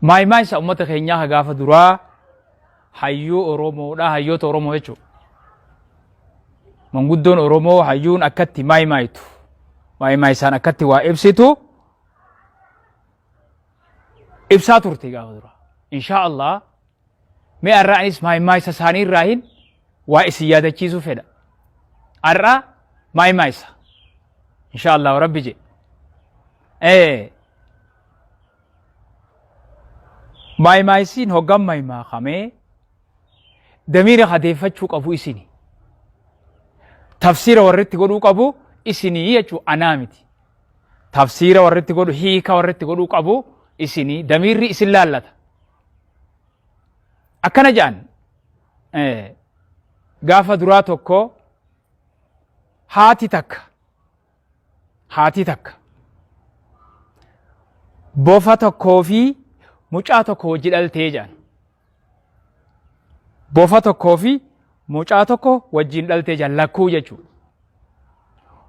Maaymaaysa ummata keenyaa ka gaafa duraa hayyuu Oromoodha, hayyoota Oromoo jechuudha. Manguddoon Oromoo hayyuun akkatti maaymaaytu, maaymaayisaan akkatti waa ibsitu ibsaa turte gaafa duraa. Inshaa Allah mee har'a anis maaymaayisa isaanii irraahin waa isin yaadachiisuu fedha. Har'a maaymaayisa. Inshaa Allah Rabbi jedhe. Maaymaayisiin hoggan maymaakamee damiira hadeeffachuu qabu isini. Tafsiira warri itti godhuu qabu isinii jechuu anaa miti. Tafsiira warri itti godhu hiika warri itti godhuu qabu isinii damiirri isin laallata. Akkana jedhan gaafa duraa tokko haati takka Haati takka bofa tokkoo fi mucaa tokko wajji dhaltee jedhan. Bofa tokkoo fi mucaa tokko wajjin dhaltee jedhan lakkuu jechuudha.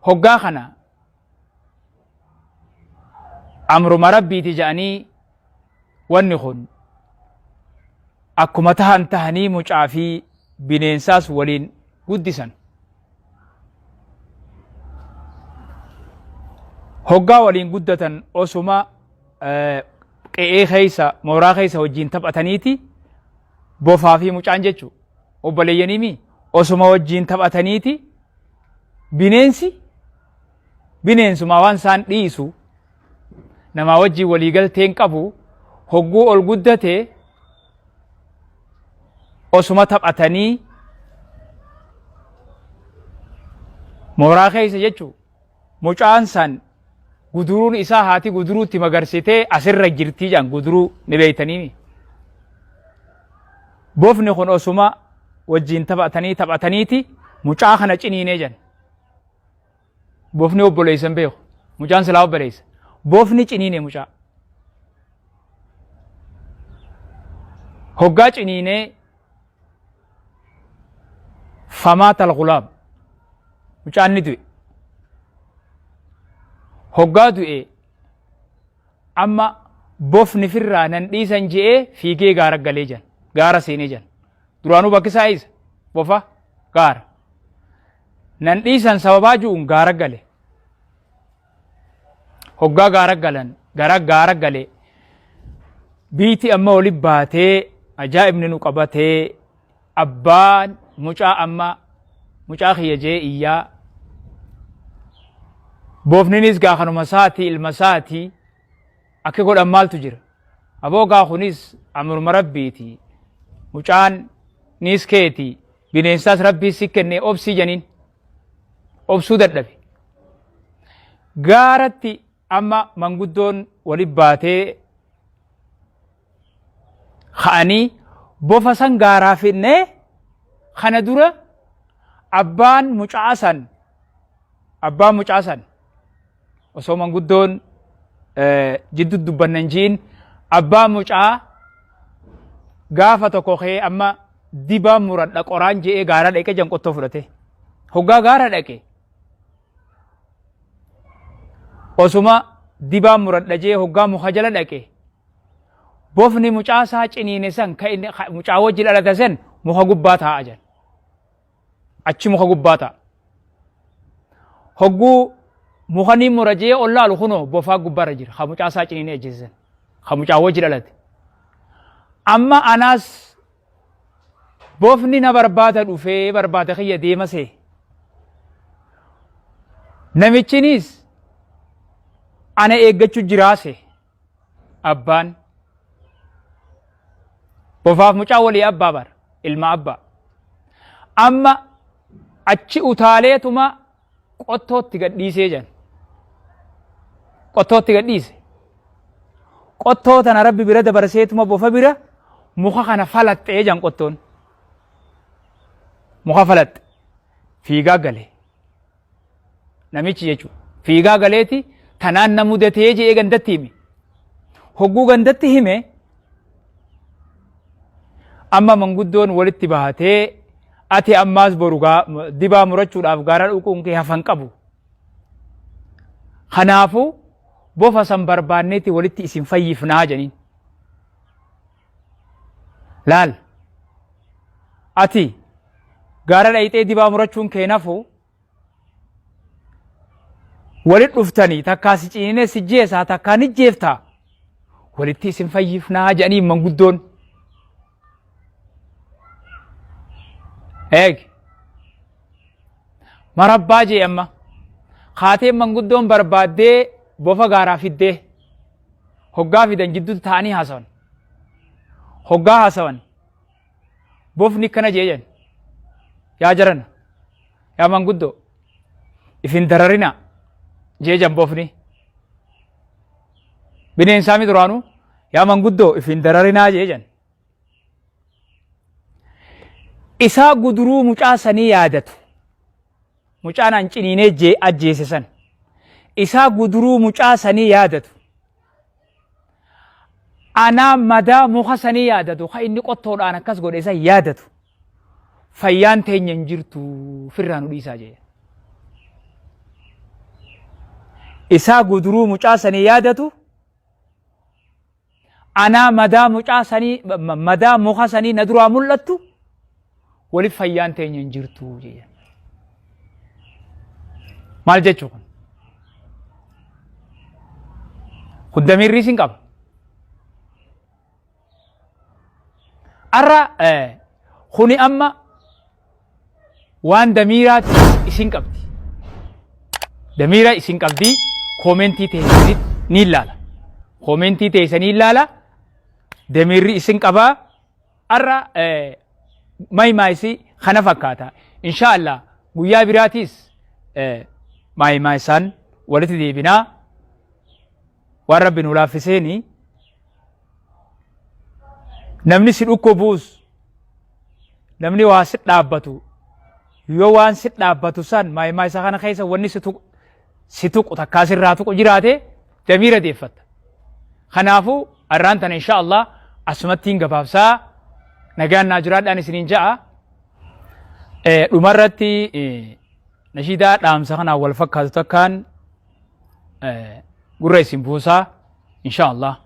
Hoggaa kana amruma rabbiiti jedhanii wanni kun akkuma tahan tahanii mucaa fi bineensaas waliin guddisan. Hoggaa waliin guddatan osuma qe'ee keessa mooraa keessa wajjin taphataniiti bofaa fi mucaan jechuudha. Obboleeyyaniimi osuma wajjin taphataniiti bineensi bineensuma waan isaan dhiisu namaa wajjin walii galteen qabu hogguu ol guddate osuma taphatanii mooraa keessa jechuun mucaan san guduruun isaa haati guduruutti magarsitee asirra jirtii jedhan guduruu ni beeytanii. Bofni kun osuma wajjin taphatanii taphataniiti mucaa kana ciniinee jedhan. Bofni obboleessa hin beeku. Mucaan silaa obboleessa. Bofni ciniine mucaa. Hoggaa ciniinee famaata al-gulaam. Mucaan ni du'e. Hoggaa du'e amma bofni firraa nan dhiisan je'ee fiigee gaara galee jan. Gaara seenee jan. Duraanuu bakki isaa eessa? Bofa gaara. Nan dhiisan sababaa ju'uun gaara gale. Hoggaa gaara galan gara gaara gale biiti amma oli baatee ajaa'ibni nu qabatee abbaan mucaa amma mucaa kiyya jee iyyaa boofninis gaa kanuma saati ilma saati Akka godhan maaltu jira? Aboo gaa kunis amruma rabbiiti. Mucaan niis keeti. Bineensaas rabbii si kenne obsii janiin. Obsuu dadhabe. Gaaratti amma manguddoon wali baatee ka'anii bofa san gaaraa fidnee kana dura abbaan mucaa san abbaan mucaa san osoo manguddoon jiddu dubbanna hin ji'in abbaa mucaa gaafa tokko ka'ee amma dibaa muradha qoraan je'ee gaara dhaqe jan qottoo fudhate. Hoggaa gaara dhaqe osuma dibaa muradha je'ee hoggaa muka jala dhaqe bofni mucaa isaa ciniine san ka inni mucaa wajji dhalate san muka gubbaa taa'a jan. Achi muka gubbaa ta'a. Hogguu muka ni mura jee ol laalu kunoo bofaa gubbaarra jira. Ka mucaa isaa ciniinee ajjeesisan. Ka mucaa wajji dhalate. Amma anaas bofni na barbaada dhufee barbaada kiyya deema see. Namichinis ana eeggachuu jiraase abbaan. Bofaaf mucaa walii abbaa bara ilma abbaa. Amma achi utaaleetuma qottootti gadhiisee jedhan. Qottootti gadhiise. Qottoo tana rabbi bira dabarseetuma bofa bira muka kana falaxxee jedhan qottoon. Muka falaxxe. Fiigaa gale. Namichi jechuudha. Fiigaa galeeti tanaan na mudatee je'ee gandatti hime. Hogguu gandatti hime amma manguddoon walitti bahatee ati ammaas boru dibaa murachuudhaaf gaara dhuquun kee hafan qabu. Kanaafuu bofa san barbaanneeti walitti isin fayyifnaa jedhaniin. Laal ati gaara dhayxee dibaa murachuun kee nafu walit dhuftanii takkaa si ciinee si jeesaa takkaa ni jeeftaa walitti isin fayyifnaa jedhanii manguddoon. Eegi. Marabbaa jee amma. Kaateen manguddoon barbaaddee bofa gaaraa fiddee hoggaa fidan jidduutti taa'anii haasawan. Hoggaa haasawan bofni akkana jee jedhan. Yaa jarana yaa manguddoo ifin dararina jee jan bofni. Bineensaa mi duraanuu yaa manguddoo ifin dararinaa jee jan. Isaa guduruu mucaa sanii yaadatu. Mucaan an ciniinee jee ajjeese san. Isaa guduruu mucaa sanii yaadatu. Anaa madaa muka sanii yaadatu ka inni qottoodhaan akkas godhe san yaadatu. Fayyaan teenya hin jirtu firraa nu dhiisaa jee. Isaa guduruu mucaa sanii yaadatu. Anaa madaa mucaa sanii madaa muka sanii na duraa mul'attu walif fayyaan teenya hin jirtu jedhan. Maal jechuu kun? Kun damiirri isin qaba. Arra kuni amma waan damiiraatti isin qabdi. Damiira isin qabdi koomentii teessanii ni ilaala. Koomentii teessanii ilaala. Damiirri isin qabaa. Arra mayimaayisi kana fakkaata. Insha Allah guyyaa biraatiis mayimaayisaan walitti deebinaa. Waan rabbi nu laaffiseeni namni si dhukkubuus namni waa si dhaabbatu yoo waan si dhaabbatu san maayimaa isa kana keessa wanni si tuqu si tuqu takkaa sirraa tuqu jiraate damiira deeffatta. Kanaafuu arraan tana insha Allah asumattiin gabaabsaa nagaan naa jiraadhaan isiniin ja'a. Dhumarratti nashiidaa dhaamsa kanaan wal fakkaatu takkaan gurra isin buusaa insha Allah.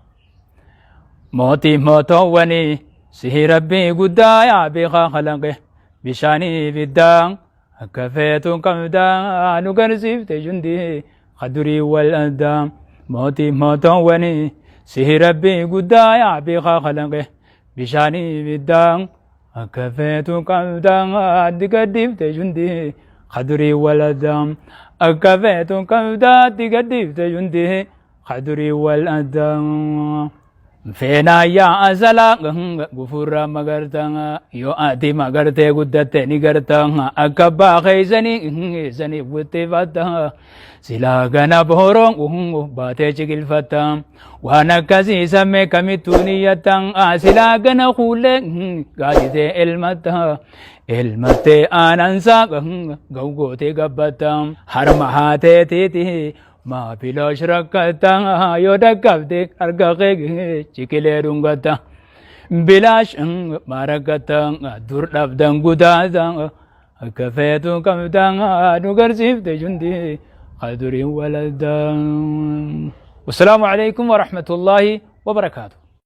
Mootii mootoowwanii sihi rabbii guddaa yaa beekaa kalaqe bishaanii ibiddaa akka feetuun qabdaa nu garsiifte jundii kadurii wal addaa. Mootii mootoowwanii sihi rabbii guddaa yaa beekaa kalaqe bishaanii ibiddaa akka feetu qabdaa addi gadhiifte jundii kadurii wal addaa. Akka feetu qabdaa addi gadhiifte jundii kadurii wal addaa. Feenaa yaa asalaa gufurraa magartaa yoo ati magartee guddatte ni gartaa akka abbaa keessanii keessanii guttifatta silaa gana booroon baatee ciqilfatta waan akkasii sammee kamittuu niyyatta silaa gana kuullee gaaditee elmatta elmattee aanansaa gawgootee gabbatta harma haateetiiti Maa bilaash rakkatta yoo dhaqqabde harka kee ciqilee dhungatta. Bilaash maa rakkatta dur dhabdan gudaata akka feetu qabda nu garsiifte jundi kaduriin waladda. Wassalaamu alaikum warahmatullaahi wabarakaatu.